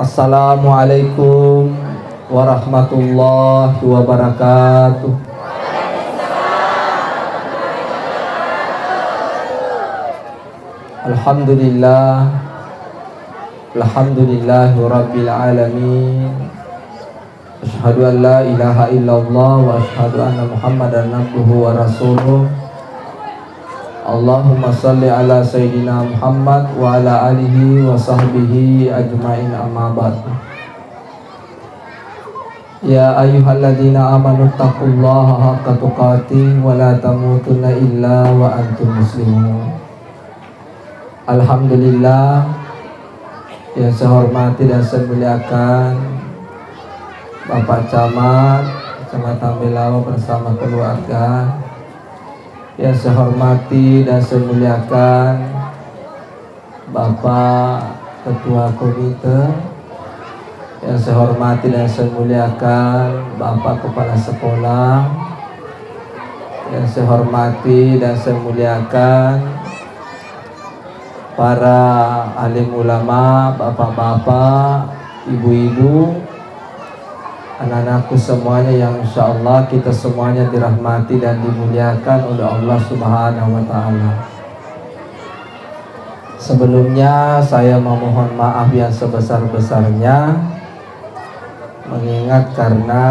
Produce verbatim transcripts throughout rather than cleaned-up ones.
Assalamualaikum warahmatullahi wabarakatuh. Alhamdulillah. Alhamdulillahi rabbil alamin. Asyhadu an la ilaha illallah wa asyhadu anna Muhammadan abduhu wa rasuluh. Allahumma salli ala sayyidina Muhammad wa ala alihi wa sahbihi ajmain, amma ba'du. Ya ayyuhalladzina amanu taqullaha haqqa tuqatih wa la tamutunna illa wa antum muslimun. Alhamdulillah, yang saya hormati dan saya muliakan Bapak Camat, Kecamatan Belawa bersama keluarga. Yang saya hormati dan saya muliakan Bapak Ketua Komite, yang saya hormati dan saya muliakan Bapak Kepala Sekolah, yang saya hormati dan saya muliakan para alim ulama, bapak-bapak, ibu-ibu, anak-anakku semuanya yang insya Allah kita semuanya dirahmati dan dimuliakan oleh Allah Subhanahu wa Ta'ala. Sebelumnya, saya memohon maaf yang sebesar-besarnya, mengingat karena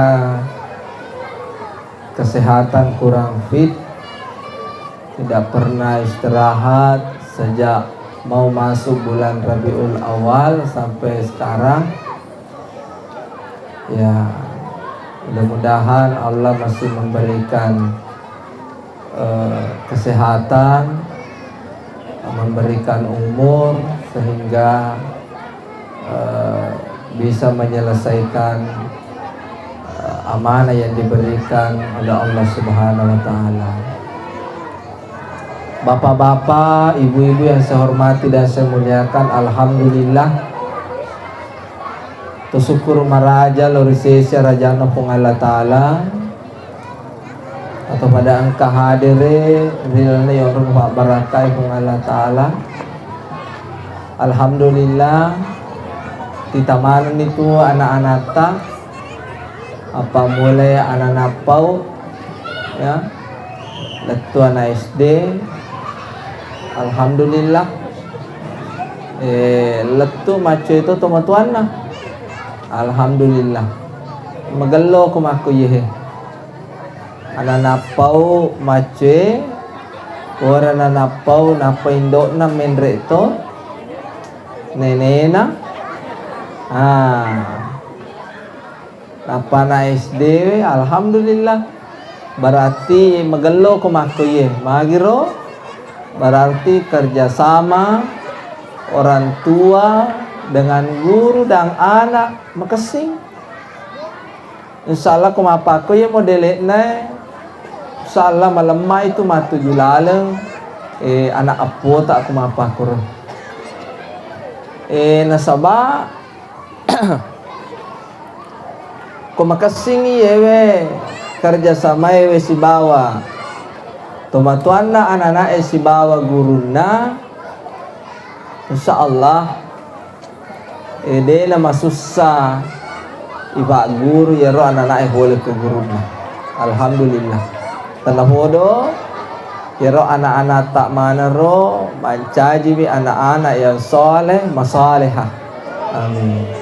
kesehatan kurang fit, tidak pernah istirahat sejak mau masuk bulan Rabiul Awal sampai sekarang. Ya, mudah-mudahan Allah masih memberikan, eh, kesehatan, memberikan umur, sehingga, eh, bisa menyelesaikan, eh, amanah yang diberikan oleh Allah Subhanahu wa Ta'ala. Bapak-bapak, ibu-ibu yang saya hormati dan saya muliakan, alhamdulillah, tusukkuru maraja lao ri sese arajanna Puang Allah Ta'ala, atau pada engka hadere ri lalenna yonrong pabbarakkai Puang Allah Ta'ala. Alhamdulillah, titamanenni tu anak-anakta, apa mulai anak-anak pau, ya, lettu anak S D, alhamdulillah. Eh, lettu maccoe to tomatoanna, alhamdulillah. Magello ko makko iye he. Ana nappau maccoe, pura nanappau nappa indo'na menre' to nenena. Ah. Nappa na S D, alhamdulillah. Berarti magello ko makko iye. Magiro? Berarti kerjasama orang tua dengan guru dan anak makessing. Insya Allah ko mappakko iye modele'na, insya Allah malemmai tu mattuju laleng, eh, anak appota ko mappakkoro. Eh, nasaba ko makessingngi yewe kerjasamae we sibawa tomatoanna anana'e sibawa gurunna, insya Allah, eh, de' namasussa ipagguru iyaro anana'e pole ko gurunna. Alhamdulillah. Tennapodo iyaro anak-anakta maneng ro mancajiwi anak-anak yang soleh, masalehah. Amin.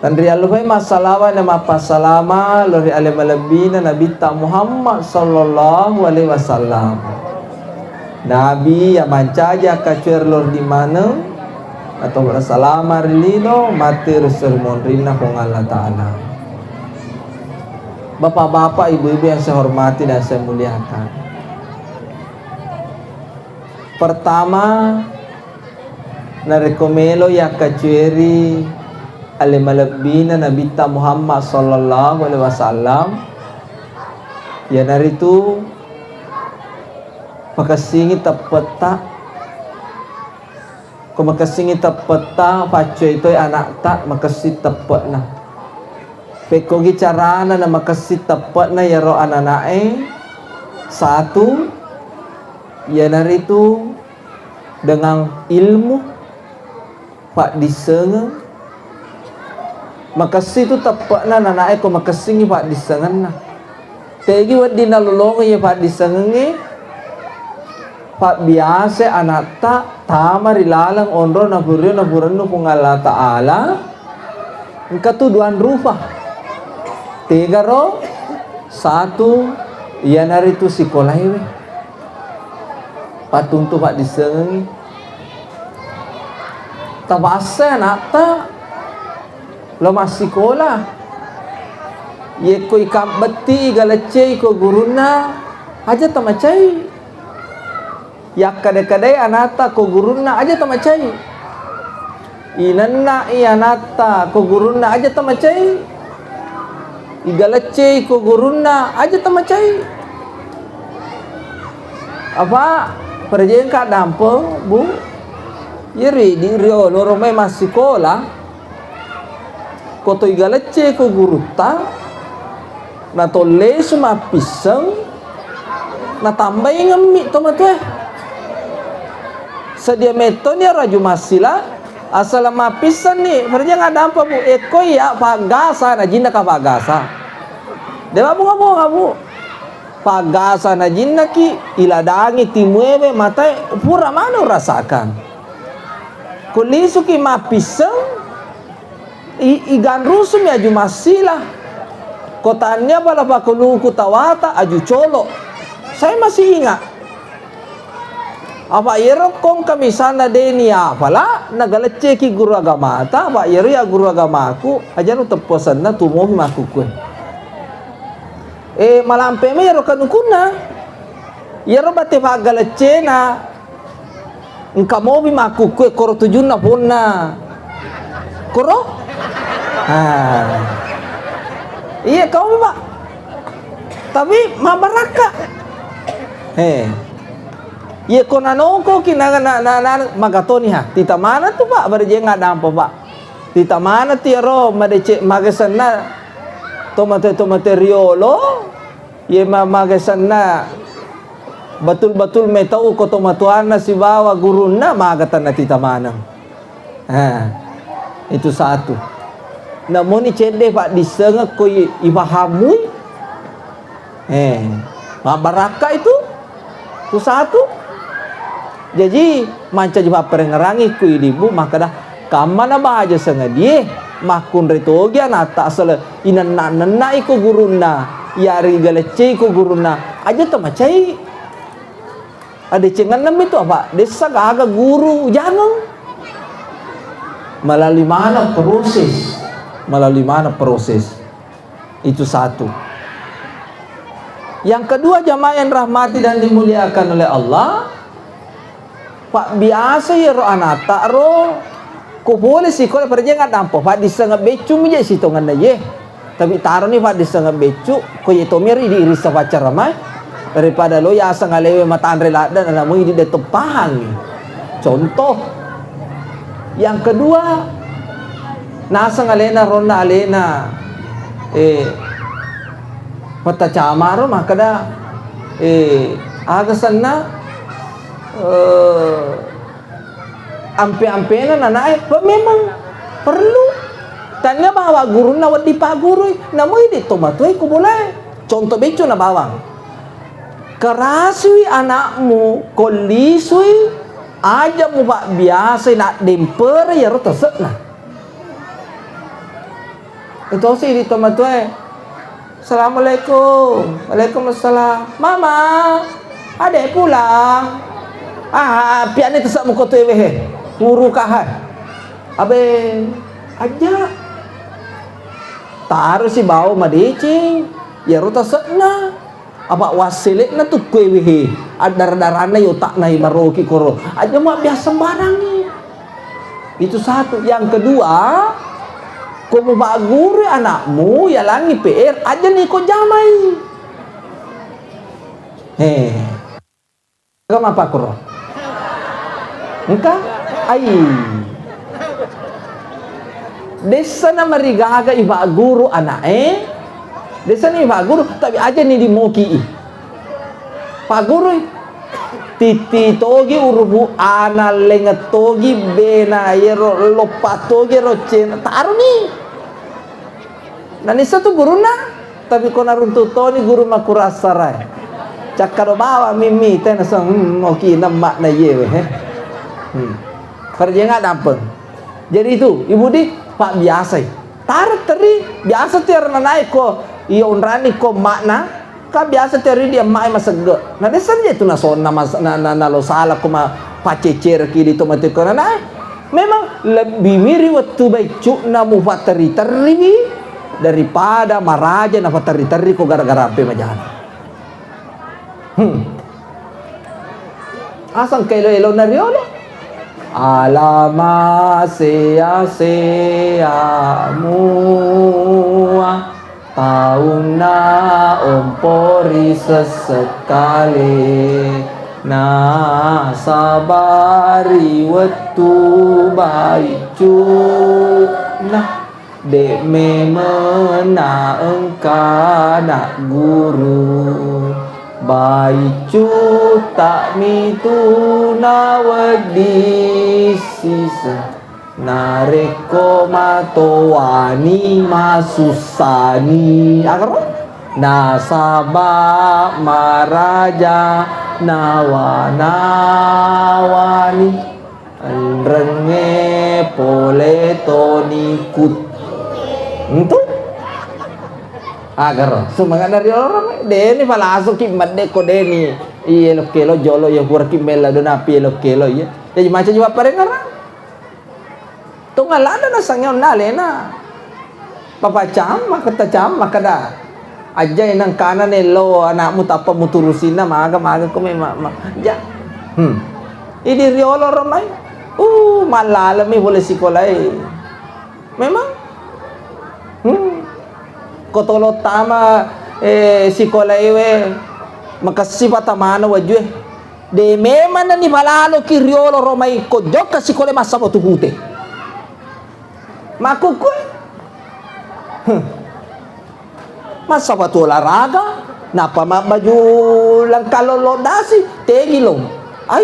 Tenriallupai massalawa na mappassalama lao ri ale malebbina Nabitta Muhammad sallallahu alaihi wasallam. Nabi iya mancaji akkacuer lao ri maneng atau salama ri lino, matti ri esso ri monrinna Puang Allah Ta'ala. Bapak-bapak, ibu-ibu yang saya hormati dan saya muliakan. Pertama, narekko melo yakkacueri ale malebbina Nabitta Muhammad sallallahu alaihi wasallam, iyanaritu pakessingi teppetta. Ko makessingi teppetta, paccoi toi anakta makessing teppe'na. Pekkogi carana na makessing teppe'na iyaro anana'e? Satu, iyanaritu dengan ilmu, paddissengeng, Makessing tu teppe'na nanae ko makessingngi paddissengenna. Tegi wedding nalolongeng iye paddissengengnge, pabbiasai anatta tama ri laleng onrong napurio napurennu Puang Allah Ta'ala, engka tu duang rupa. Tegaro, satu, iyanaritu sikolaewe. Pattuntu paddissengengngi. Tapassai anatta lo massikola. Yekko ikabbetti, igaleccei ko gurunna, aja tamacai. Yakkada-kadai anatta ko gurunna, aja tamacai. Inenna'i anatta ko gurunna, aja tamacai. Igaleccei ko gurunna, aja tamacai. Apa, parajengka dampeng, Bu? Iyeri di riolo romai massikola, ko to igaleccei ko gurutta, natollesu mappisseng, natambai ngemmi to matoe. Sedia mettoni raju massila, asal mappisseng ni, parajeng adampa, Bu, ekko iya paggasa, najinna ka paggasa. Dewa bunga-bunga, Bu. Paggasa najinnaki, iladangi timuewe matae, pura mano rasakan. Ko lisuki mappisseng, i-, iganrusumi aju massila. Ko tannia pala pakuluku tawata aju colo. Saya masih ingat. Apa iyero kongka misalna deni apala, nagalecceki guru agamata, apa iyero ya guru agamaku, ajanu tepposenna tumomi makkukue. Eh, malampe mai iyaro kanukunna. Iyaro bate paggaleccena. Engka mobi makkukkue koro tujunna ponna. Koro? Ah. Iya, kau, Pak. Tapi mabarakka. Eh. Iya, ko nanongko ki na, na, na, na, magatoni ha. Tita mana tu, Pak? Barejeng adampa, Pak. Tita mana tiaro madecek magesenna tomate-tomate riolo. Iye ma-, magesenna betul-betul metau ko tomatoanna sibawa gurunna, maga tennatita maneng. Ha, itu satu. Namoni cedde paddissengeng ko i-, ipahamui. Eh, mabbarakka itu. Itu satu. Jaji, mancaji papparengngerangi ku idibu makkeda, "Kammana baja sengadie, makkunrai togi anatta asal inenna-nenna iko gurunna, yari galeccei ko gurunna, aja to macai." Adecengenna mi tu apa? Dessa gaga guru jangeng. Melalui mana proses? Melalui mana proses? Itu satu. Yang kedua, jamaah yang rahmati dan dimuliakan oleh Allah, pabbiasa iyaro anatta ro, ko pole sikola perjeng addampo, paddissengeng beccu mi je sitongenna ye. Tapi taroni paddissengeng beccu, ko ye tomiro idi irissa paccaramai, daripada lo yaseng alewe matanre ladde, nanamu idi de teppahangi. Contoh, yang kedua, naseng alena, ronna alena, eh, Mattacamaro makkeda, eh, aga senna, eh, ampe-ampena nanae, pa memang perlu. Tania bawa gurunna wedding paggurui, namui de tomatoe ko bolae. Contoh beccu na bawang. Kerasui anakmu, kollisui, aja mupabbiasai naddempere iyaro tase'na. Itosi idi tomatoe. Assalamualaikum. Waalaikumsalam. Mama, ade pulang. Ah, piani tesa muko tu ewe he. Puru kahan. Abe, aja. Tarusi bawa madeceng. Iyaro tase'na. Apa wassele'na tu kuewe he, addara-daranna i otakna i maroki koro. Aja mabbiasa sembarangi. Itu satu. Yang kedua, ko mupagguru anakmu, yalangi P R, aja ni ko jamai. He. Aga mapakuro? Engka? Ai. Dessana marigaga ipagguru ana'e. Dessana ipagguru, tapi aja ni dimoki i. Paggurui. Titti togi urufu ana lengeng togi bena yero loppa togi ero cena. Taruni. Nanissa tu gurunna, tapi ko naruntu toni guru makurassarai. Cakkado bawa mimmi, tena sang, hmm, oki, nammakna iyewe, he. Hmm. Farjenga dampeng. Jadi itu, Ibu Di, pabbiasai. Taro teri, biasa tiara nanae ko, iyo onrani ko makna, Ka biasa teori di emmae masegge. Na dessa je tu nasonna mas-, na, na, nalo sala ko ma paccecereki di to mate ko nanae. Memang lebbi wiri wettu baiccu'na mufatterri-terriwi daripada maraja nafatterri-terri ko gara-gara ampe majana. Hmm. Asang kaelo-elona riolo. Alama sea-sea mua. Taunna ompo ri sessekkale, nasaba ri wettu baiccu'na, de' memeng naengka nagguru. Baiccu'ta mitu nawedding siseng. Narekko matoani masussani, agaro? Nasaba maraja nawa-nawani, enrengnge pole toni kut-, entu? Agaro? Sumangana riolo, deni palasuki medde ko deni. Iye lo kelo jolo, iya puraki mella do napi lo kelo, iya. Jadi macam juga parengarang. Tongala ada nasangnge onna alena. Papa cam, makkeda cam, makkeda. Ajja enang kana nello anakmu tappa muturusinna maga, maga ko memang, ma-, ja. Hmm. Idi riolo romai. Uh, mallalemi pole sikolae. Memang. Hmm. Ko tolo tama, eh, sikolae we, makessi patamana wajue. De memang nani palaloki riolo romai ko jokka sikole massapatu pute. Makkukkue. Huh. Massapatu olahraga, nappa mabbaju langkallong loddasi, tegi long. Ai.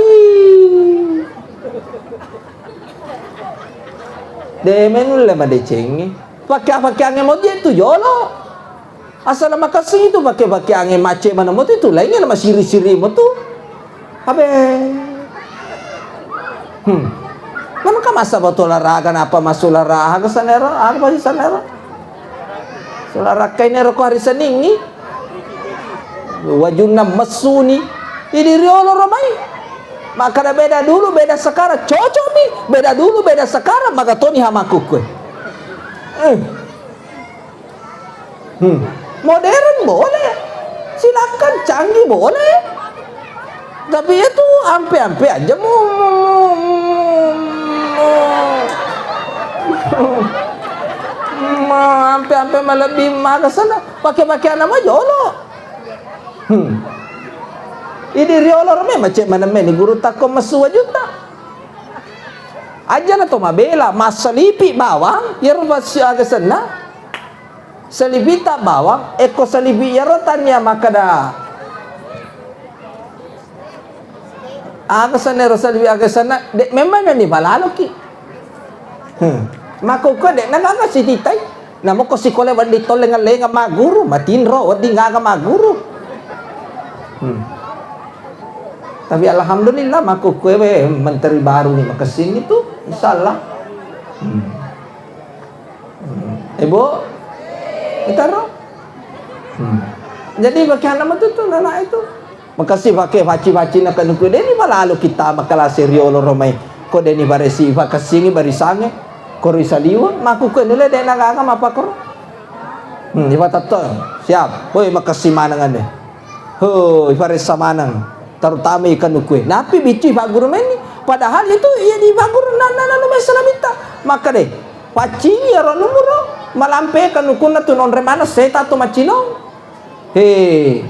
De menulle madecengi. Pakke-, pakkeangnge moje tu jolo. Asal makessing itu pakke-, pakkeangnge macce mana motu itu lainnya nama siri-siri motu. Abe. Hmm. Mana ka masa batu olahraga, napa masuk olahraga sanero, apa sih sanero? Olahraga ini roko hari Senin ni. Wajunna messu ni. Ini riolo romai. Maka beda dulu, beda sekarang. Cocok nih. Beda dulu, beda sekarang. Maka toni hamaku kue. Eh. Hmm. Modern boleh. Silakan, canggih boleh. Tapi itu ampe-ampe aja mu, mu, mu, mu, mu, ampe-ampe malebbi maga sana. Pakai-pakai nama jolo. Hmm. Idi riolo rame macet mana meni guru takko messu wajuta. Aja na to mabela, massalipi bawang, iyaro massi aga senna. Salibita bawang, ekko salibi iyaro tania makkeda, aga senna ero salibi aga senna, de memang nani balaloki. Hmm. Makkukue de nagaga sititai. Namo ko sikole wedding tolle ngallenga magguru, matinro wedding gaga magguru. Hmm. Tapi alhamdulillah makkukue we menteri baru ni makessing itu, insyaallah. Hmm. Hmm. Eh, Bu? Itaro? Hmm. Jadi bagaimana metu tu anak itu? Makessing pake faci-faci na kanuku, deni malalu kita makalase riolo romai. Ko deni baresi fakessingi barisange. Ko ri saliweng, makkukue nule de nagaga mapakoro. Hmm, ifatatto. Siap. Woi, makessing maneng ande. Ho, ifaressa maneng. Terutama ikan nukue. Napi biccu ifagguru menni. Padahal itu iya difagguru na, na, na, na, mesa nabitta. Maka deh, paccingi ero numuro. Malampe kanukunna tu nonre mana seta tu maccinong. He.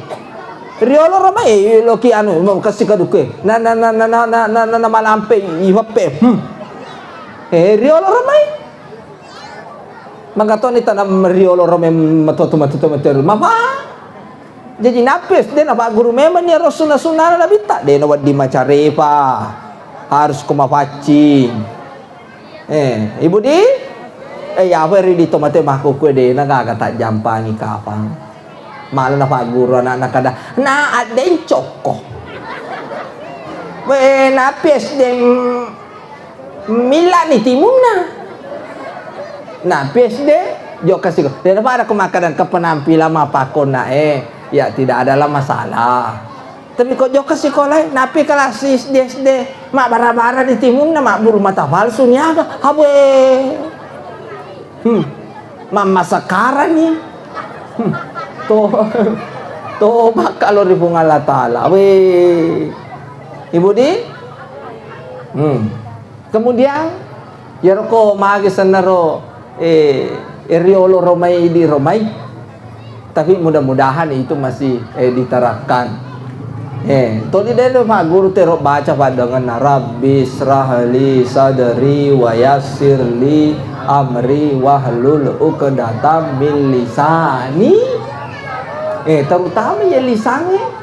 Riolo romai, eh, loki anu, mau kasih kaduke. Na, na, na, malampe ifappe. Hmm. Eh, riolo romai. Magatoni tanam riolo rome matoto, matoto, matoto. Mama. Jadi napis de na guru memang ni ero sunna-sunnana nabitta. De na wedding macarepa. Harus ko mapaccing. Eh, Ibu di? Eh, ya, apa ri di tomate makkukue de na gaga tajjampangi kapang. Malah napagguru anakna kada, "Na, addeng cokko." We, napi S D m-, milla ni timunna. Napi S D, jokka siko. Daripada ko makkadang ke penampilan mappakonna, eh, ya tidak adalah masalah. Tapi ko jokka sikolae, napi kelas S D, S D, mabbara-bara di timunna, mabburu mata palsu niaga. Abwe. Hmm. Mammasakarani. Hmm. To-, toba kalau ri Puang Allah Taala. Weh. Ibu di? Hmm. Kemudian, iyaro ko magi sennaro, eh, eh, riolo romai di romai. Tapi mudah-mudahan itu masih, eh, diterapkan. Eh, toli delo magguru tero baca paddangenna, "Rabbi israh li sadri wa yassir li amri wahlul uqdatam min lisani." Eh, terutama ya lisannya.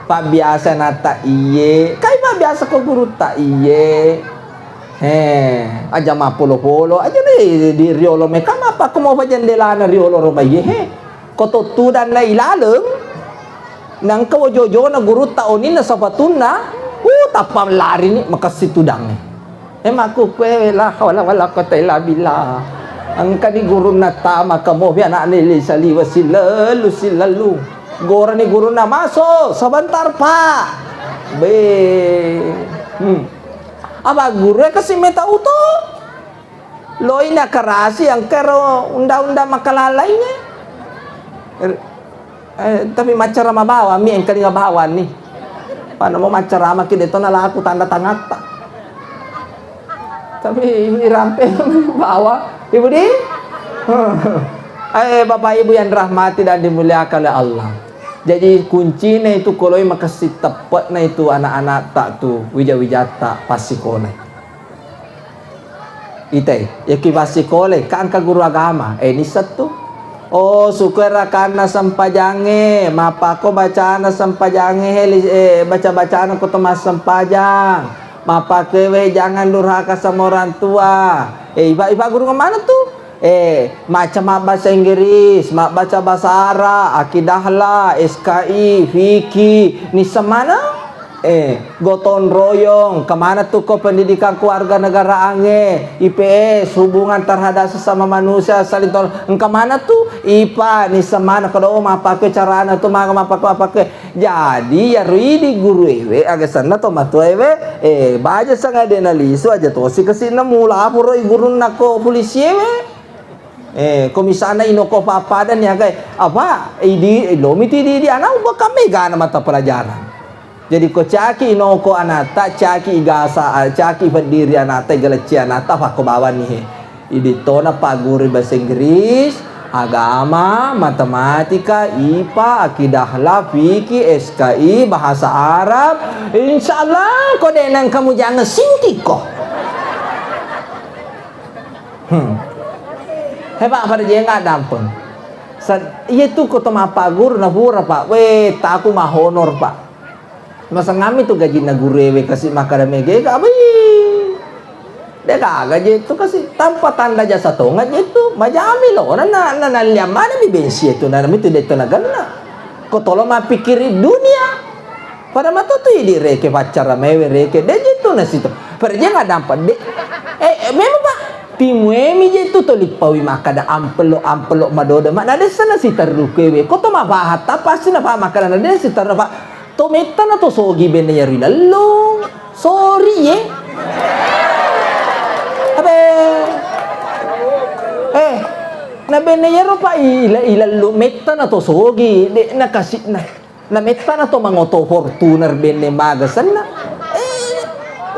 Pabbiasa nata iye, kai pabbiasa ko gurutta iye. He, aja mappolo-polo, aja ni di riolo meka mappa ko mopa jendelana riolo roba iye, he. Ko to tudang na ilaleng, nangka wojo-jona gurutta oninna sapatunna, uh, tappa lari ni makassi tudang. Eh, makkukue, la haula wala quwata illa billah. Engkani gurunna tama kamopi anakna le saliwa silelu, silelu. Gorani gurunna, "Maso, sebentar, Pak." Be. Hmm. Apa guru kasi meta uto? Loi nakarasi engkaro undang-undang makalalaingnge. Eh, tapi maccarama bawang mi, engkalinga bawang ni. Pada mau maccarama ki, de to nalaku tanda tangatta. Tapi irampe bawang. Ibu di? Eh, Bapak Ibu yang dirahmati dan dimuliakan oleh Allah. Jadi kuncina itu koloi makassi teppe'na itu anak-anak tak tu wija-wijatta passikola. Itai, yaki passikole, ka engka guru agama, eh, nisseng tu. Oh, sukue rakanna sempajangnge, mappako bacana sempajangnge, he, li-, eh, baca-bacana ko to massempajang. Mappakkewe jangan durhaka sama orang tua. Eh, iba-, iba guru kemana tu? Eh, maca mabbasa Inggris, mabbaca bahasa Arab, akidahla, S K I, fikih, nisseng maneng? Eh, gotong royong, engka maneng tu ko pendidikan kewarganegaraangnge, I P S, hubungan terhadap sesama manusia, saling tolong, engka maneng tu? I P A, nisseng maneng, kada, oh, mappake carana tu, maga mappake, mappake. Jadi, iyaro idi guruewe, aga senna to matuaewe, eh, baja sanga dena lisu, aja tosi kesinna mula puroi gurunna ko pulisiewe. Eh, ko misalna inoko pappada niaga, apa, idi, lomi tu idi, idi, ana ubakang megana mata pelajaran. Jadi ko caki inoko anata, caki igasa, caki peddiri anata, igalecci anata, pakko bawani he. Idi tona pagguru bahasa Inggris, agama, matematika, I P A, akidah akhlak, fikih, S K I, bahasa Arab. Insya Allah, ko de nang kamu jangan sinti ko. Hmm. He, Pak, pada jenga dampeng. Sa-, iya tu ko to mappaguru na pura, Pak. Weh, taku mahonor, Pak. Masengami tu gajinna guruewe kasi makkada mega ega, abih. De gaga je tu kasi tanpa tanda jasa tonga je tu. Majami lo, na, na, na, nalliang mana mi bensi tu, na, na, mi tu de tu nagenna. Ko tolo mappikiri dunia. Pada matotu idi reke paccara mewe reke, de je tu nasitu. Perjeng adampa de. Eh, eh, memang, Pak. Timuemi je tu to lippawi makkada ampelo-ampelo madoda. Mak nadessa nasiterru kewe. Ko to mapahatta pasti napaha makkada nadessa siterru, Pak. To metta na to sogi benne yari lellung. Sori ye. Abe. Eh, na benne yaro, Pak, ila-, ilallu metta na to sogi, de na kasina. Na metta na to mangoto Fortuner benne maga senna. Eh,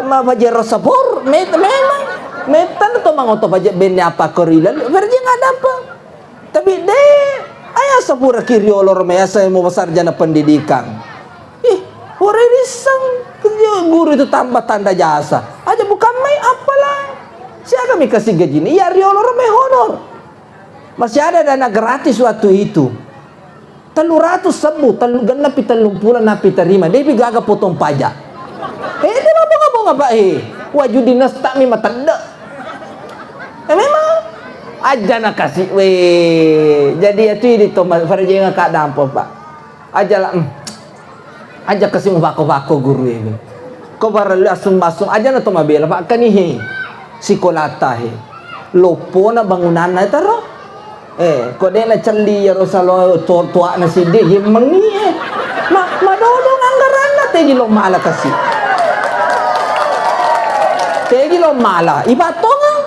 ma Pajero Sport, met-, memang. Metta na to mangoto paja benne apa ko ri lalu. Perjeng adampa. Tapi de, aya sapura ki riolo rome asa mo sarjana pendidikan. Ih, pura risseng. Guru itu tambah tanda jasa. Aja bukan main apalah. Siaga mi kasih gaji ni? Iya riolo rome honor. Masih ada dana gratis waktu itu. Tellu ratus sebbu, tellu, gennepi tellung pulo nappi terima. Depi gaga potong pajak. Eh, de mabonga-bonga, Pak, eh. Waju dinas tak mi matedde. Eh, memang. Ajana kasi, weh. Jadi iyatu idi to ma-, farajengaka dampo, Pak. Aja la, mm. Aja kasi mubako-bako guru e. Ko barallu asumba-sumba, ajana to mabela, Pak, kani he. Sikolata he. Loppona bangunanna taro. Eh, ko de' nacelli iyaro salo to-, toa'na siddi, ye mengi, eh. Ma-, madodong anggaranna, tegi lo mala kasi. Tegi lo mala. Ipatongang.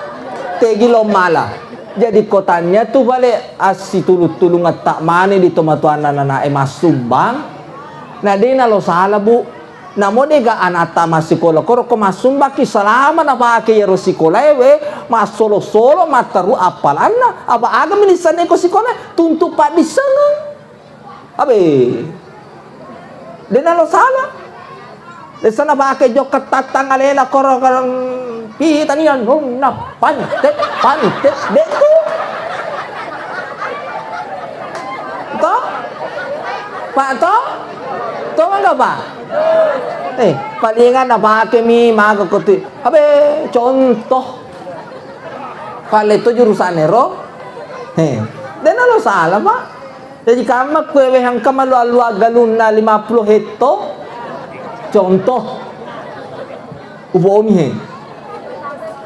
Tegi lo mala. Jadi ko tania tu bale assitulung-tulungetta mani di tomatoanna nanae massumbang. Na de' nalo sala, Bu. Namo de'ga anatta massikola, koro ko massumbakki selama napake iyaro sikolae we, massolo-solo matteru appalanna, apa aga mi lisanne ko sikolae, tuntu paddissengeng. Abe. De' nalo sala. Lisanna pake jokka tattang alena koro, koro, pi tania nunna pante, pante, de' tu. To? Pak to? To mangga, Pak? Eh, palingan napake mi maga ko tu. Abe, contoh. Pale to jurusan ero. He. De' nalo sala, Pak. Jaji kamma kue we engka malu-alu galunna lima puluh hetto. Contoh. Ubomi he.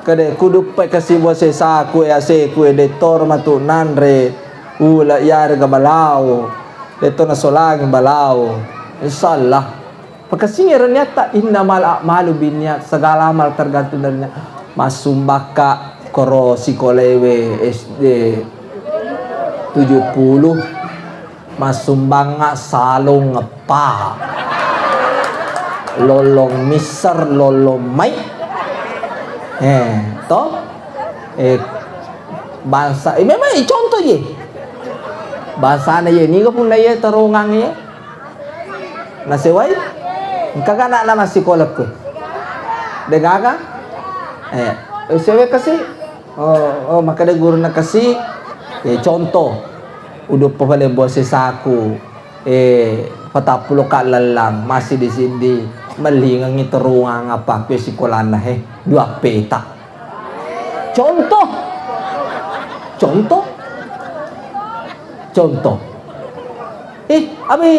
Kade kuduppai kasi bose saku e, aseku e, de' toro matu nanre ula iyarega balao. De' to nasolangi balao. Insyaallah. Pakasingero niatta, innamal a'malu binniat, segala amal tergantung dari niat. Massumbakka koro sikolaewe S D tujuh puluh, massumbangnga salong eppa, lollong mixer, lollong mai. Eh, to? Eh, bangsa, eh, memang, eh, contoh ye. Bangsana ye, niga punna ye terungang ye. Nasewai? Engkaga ana'na massikola ko? Degaga? Eh, sewa kasi? Oh, oh, makkeda gurunna kasi. Eh, contoh. Uduppa pale bose saku. Eh, patappulo ka lallang, massiddi-siddi. Mellingengi terungang apa ko sikolanna he. Dua peta. Contoh. Contoh. Contoh. Eh, abe.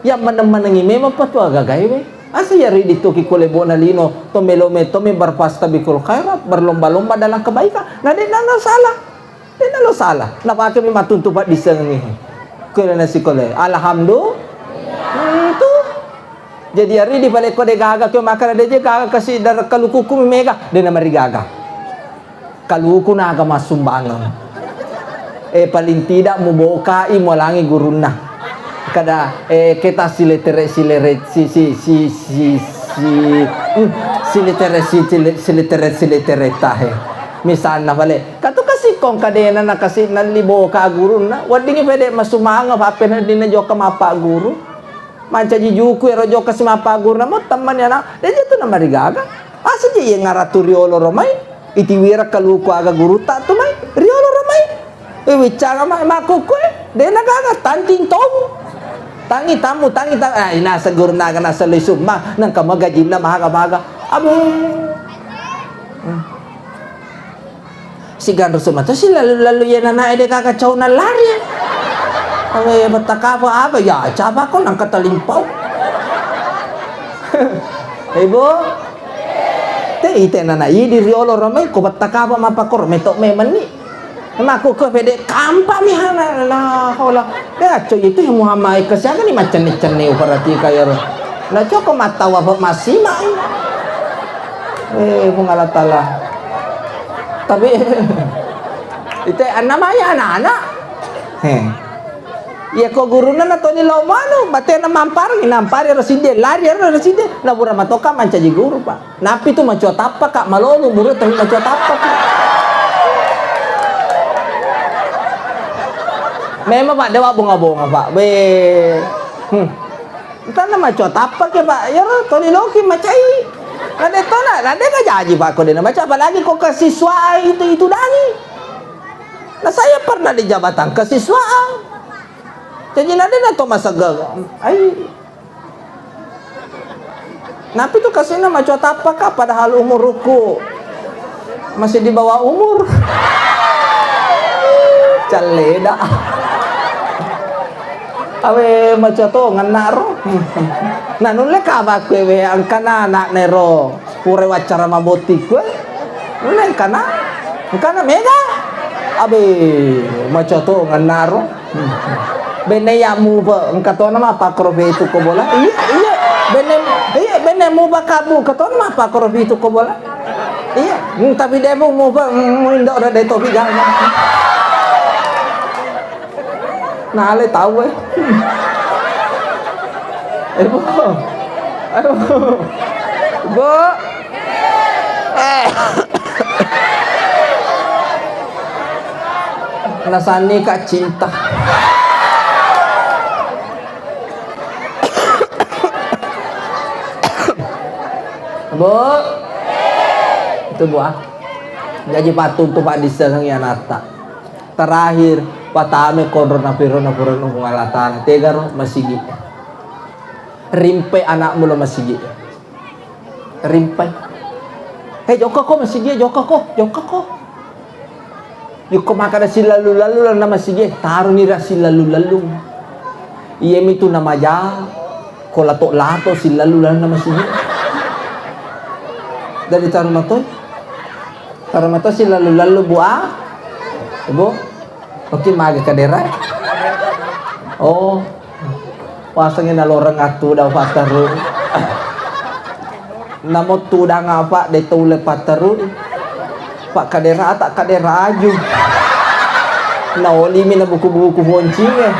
Yang meneng-menengi memang patu agagae we. Asa ya ridi toki ko lebona lino, to melo me, to me berpastabikul khairat, berlomba-lomba dalam kebaikan. Nah, de' nalo salah. De' nalo salah. Napake mi mattuntu paddissengengi. Kena sikole. Alhamdulillah. Hmm, tu. Jadi ya ridi pale ko de' gaga, ko makkeda de' je gaga kasi dar kalukuku mi mega. De' namarigaga. Kaluku naga massumbangeng. Eh, paling tidak mubokai mualangi gurunna. Kada, eh, kita siletere, silere, si, si, si, si, si, hmm, siletere, si, sile-, siletere, siletere tahe. Misalna pale, katu kasi kong kadena na kasi nalli boka gurunna, weddingi pede massumbangeng, pappena dina jokka mappagguru. Mancaji juku ero jokka si mappagguruna mo temmani ana', de' je tu namarigaga. Asa je iye ngaratu riolo ro mai, itiwira kaluku aga gurutta tu mai, riolo ro mai. Eh, wiccanga ma-, makkukku e, de' nagaga, tanting tong. Tangi tammu, tangi tam-, ah, inasa gurunna aga nasa lisumma, nangka magajinna maga-maga. Abe. Hmm. Siganro sumatu silalu-lalu iye nanae de' gaga cauna lari. Awe, bettakapa aga ya, capa ko nangka talimpau. Ibu, te ite nana idi riolo ramai ko bettakapa mapakor meto memenni. Makku ko pede kampa mi hana la hola. De' acco itu yang Muhammad ke siaga ni macenne-cenne uparati kayaro. Na coko mattawa pe massima. Eh, Puang Allah Taala. Tapi, ite anna maya anak-anak. He. Iya ko gurunna na toni lao manu, batena mampari, nampari ero sidde, lari ero sidde, na pura matoka mancaji guru, Pak. Napi tu macua tappa, Kak, malolo muru tapi macua tappa, Kak. Memang, Pak, dewa bonga-bonga, Pak. Be. Hmm. Tanna macua tappa ke, Pak. Iyaro toli loki macai. Nade tona, nade ka jaji, Pak, ko dena macua, apalagi ko kesiswaan itu, itu dangi. Nah, saya pernah di jabatan kesiswaan. Jadi nade na to masegga. Ai. Napi tu kasina macua tappa, Kak, padahal umurku masih di bawah umur. Eda. Awe, maca to ngennaro. Nah, nulle kabakku ewe angkana anaknero. Pura waccara mabotti kue. Nulle angkana. Angkana mega. Abe, maca to ngennaro. Benne ya muba, engka tona mapakro fitu ko bola. Iya, iya. Benne, iya, benne muba kabu, engka tona mapakro fitu ko bola. Iya, hmm, tapi dia pun muba, hmm, indo ada de topi gaga. Nah, ale tahu eh. Eh, Bu. Aduh. Bu. Eh. Nasani Kak Cinta. Bu. Itu Bu ah. Jaji patuttu paddissengengngi anatta. Terakhir, patame konro napiro napurano Puang Allah Ta'ala. Tegaro masigi. Rimpe anakmu lo masigi. Rimpe. Hei, jokka ko masigi, jokka ko, jokka ko. Yukko makkada silalu-lalu lanna masigi, taroni ra silalu-lalu. Iyami tu namaja, ko lato-lato silalu lanna masigi. Dari taru matoi. Taro mato silalu-lalu, Bu, ah. Ibu, oke, mage kadera. Oh, pasangi naloreng attu da patteru. Namo tudang apa de tole patteru. Pak kadera tak kadera aju. Naolimi na buku-buku boncing eh.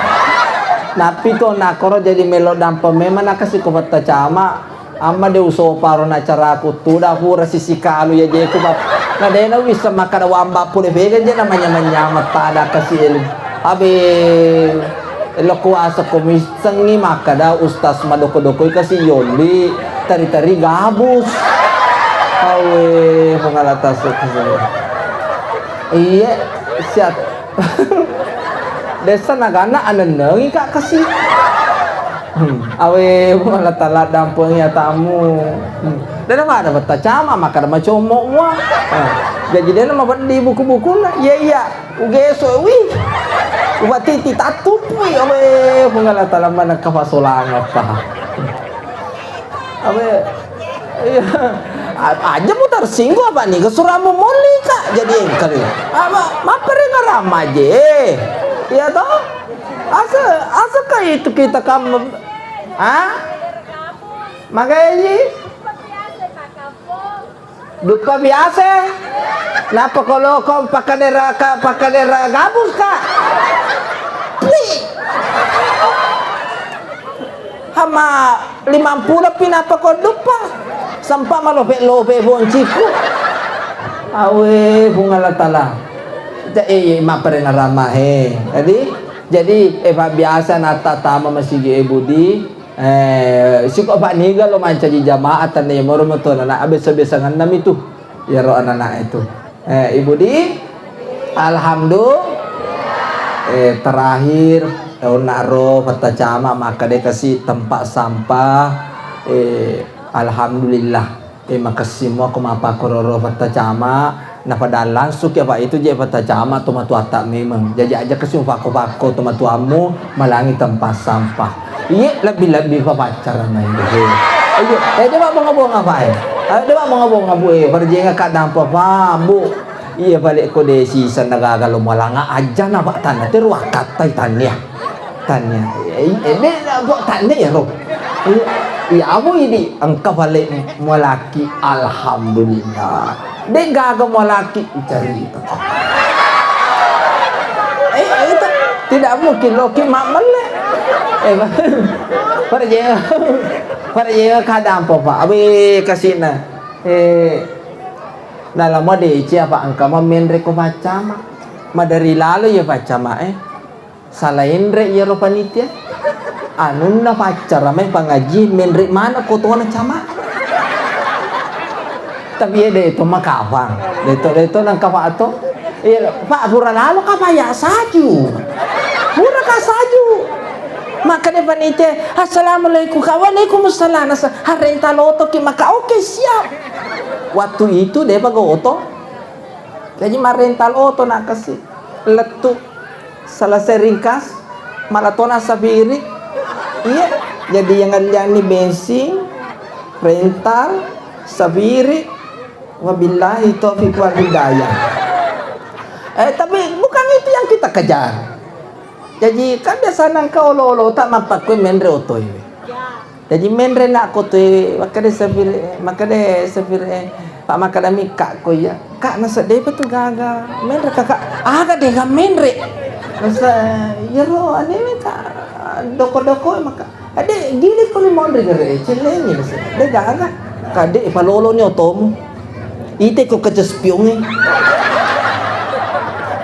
Napi to nakoro jadi melo dampa memang nakasi ko patta cama. Amma de usoparo na caraku tuda pura sisi kalu ya jeku bap. Na de na wissa makkada wamba pule vega je na manyamang-nyamang tada kasi elu. Abe lo kuasa komissengi makkada ustaz madoko-dokoi kasi yolli tari-tari gabus. Awe pengalatas. Iye siap. Desa nagana anennengi kak kasi. Hmm. Awe, Allah Ta'ala dampengi atamu. Hmm. Dena mana betta cama, maka ada macomok mua. Hmm. Jadi dena mabeddi buku-buku na. Iya, iya. Ugeso, wih. Ubatiti tatupui. Awe, Puang Allah Ta'ala mana kafasolang apa. Awe, iya. A-, aja mu tersinggung apa nih? Kesuruhanmu molli, Kak. Jadi engkali. Apa, mappere ngarama je. Iya toh? Asa, asa kayak itu kita kamu, ah? Makanya ji. Duppa biasa. Napa kalau kau pakai neraka, pakai neraka gabus, Kak? Pli. Hama limampulo pi nappa ko duppa. Sempa malope-lope bonciku. Awe, Puang Allah Ta'ala. Ja-, eh, eh, mappere ngarama, he. Jadi, jadi, eh, pa biasa natta tama masigi e Budi, eh, siko pa niga lo mancaji jamaah tanne moro metu nana abesa-besanganna mitu. Iyaro anak-anak itu. Eh, Ibu di? Alhamdulillah. Eh, terakhir, eh, onna ro Patta Cama makkeda kasi tempat sampah. Eh, alhamdulillah. Eh, makessing mo ko mappakororo Patta Cama. Napada langsung ki apa itu je Patta Cama to matuatta memeng. Jaji aja kasi mupakko-pakko to matuammu malangi tempat sampah. Iye, lebbi-lebbi pa paccarang na iye. Ayo, eh, de' mabbonga-bonga pa, eh. Ayo, de' mabbonga-bonga, Bu, eh. Parjengakka dampa pa, Bu. Iye, balik ko de' siseng na gaga lo malanga aja na pa tanna teru akkatta i tannia. Tannia. Eh, eh, de' na, Bu, tannia ya, ro. Iya, iya, Bu, idi engka balik malaki, alhamdulillah. De' gaga malaki, carita. Eh, eh, itu tidak mungkin loki mammelle. Eh, parjengakka, parjengakka dampa, Pak. Abe, kasina. Eh, nalamo deci apa engka mammenre ko Paccama. Madari lalo ya Paccama, eh. Sala enre iyaro panitia. Anunna paccara mai pangaji menre maneng ko tona cama. Tapi iya de' to makafang. De' to, de' to nang kafa to. Iya, Pak, pura lalo ka paya saju. Pura ka saju. Makkeda panitia, "Assalamualaikum, Kak." "Waalaikumsalam." Nasa, "Harenta loto ki." Maka, "Oke, siap." Waktu itu de' pa ga oto. Jaji marenta loto na kasi. Lettu. Selesai ringkas, malatona sapiri. Iya, jadi yang ngallianni bensin, rental, sapiri. Wabillahi taufiq wal hidayah. Eh, tapi bukan itu yang kita kejar. Jadi, kan biasa nangka olo-olo tak mappakku menre otoiwe. Jaji menre nakko tu, makkeda sapir, makkeda sapir, eh, Pak, makkeda mi kak ko iya. Kak, naseddepa tu gaga. Menre kakak, aga dega menre. Nasa, yero anewe kak, doko-doko maka. Ade, gili ko ni monri gere, celengi nasa. De gaga. Kade, palolo ni otomu. Ite ko kaca spiongnge.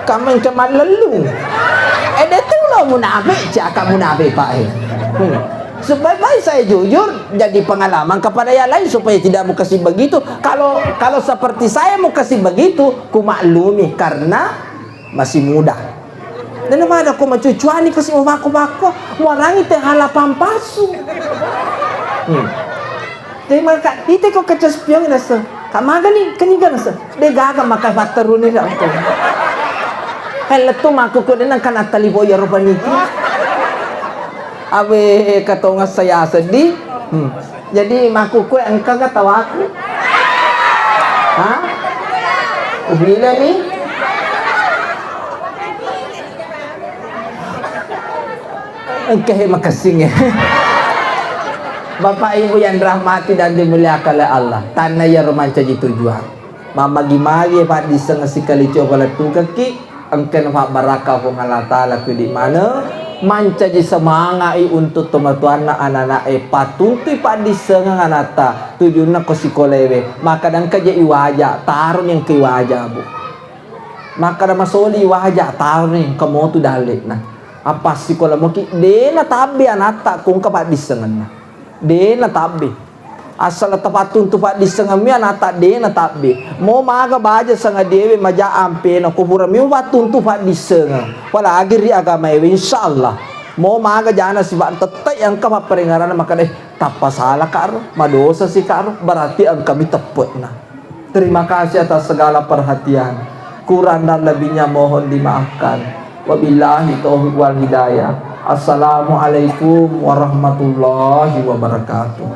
Kamu yang cuma lelung. Eh, dia tu lah munafik, cakap munafik, Pak, eh. Hmm. Sebaik-baik saya jujur, jadi pengalaman kepada yang lain supaya tidak mau kasih begitu. Kalau, kalau seperti saya mau kasih begitu, ku maklumi karena masih muda. Dan mana aku macucuani kasih mau bako-bako, muarangi teh hala pampasu. Hmm. Terima kasih. Ite ko kaca spion rasa. Kak magani, keniga rasa. De gaga maka fatteruni rasa. Helletu maku ko denang kana tali boya rupani. Awe katonga saya sedih. Hmm. Jadi maku kue engka ga tawaku? Hah? Ubile ni? Engka he makessing ya. Bapak Ibu yang dirahmati dan dimuliakan oleh Allah, tanna iyaro mancaji tujuan. Mamagi-magi paddisseng sikali coba lettukekki, engka nafabbarakka Puang Allah Ta'ala kudi maneng, mancaji semanga'i untuk tomatoanna anak-anak'e, patuntui paddissengeng anatta, tujunna ko sikolewe, makkada engka je iwaja, taroni engka iwaja, Bu. Makkada masoli iwaja, taroni engka motu dalle'na. Apa sikola moki, de natabbe anatta ko engka paddissengenna. De natabbe. Asal tapattuntu paddissengemmi anatta de natabbe. Mo maga baja sangadiewe maja ampena ko purami pattuntu paddissengeng. Apalagi ri agamaewe, insyaallah. Mo maga jana siba tettai engka papparengaranna makkada, eh, tappa salaka ro, madosa sika ro, berarti engkami teppe'na. Terima kasih atas segala perhatian. Kurang dan lebihnya mohon dimaafkan. Wabillahi taufiq wal hidayah. Assalamualaikum warahmatullahi wabarakatuh.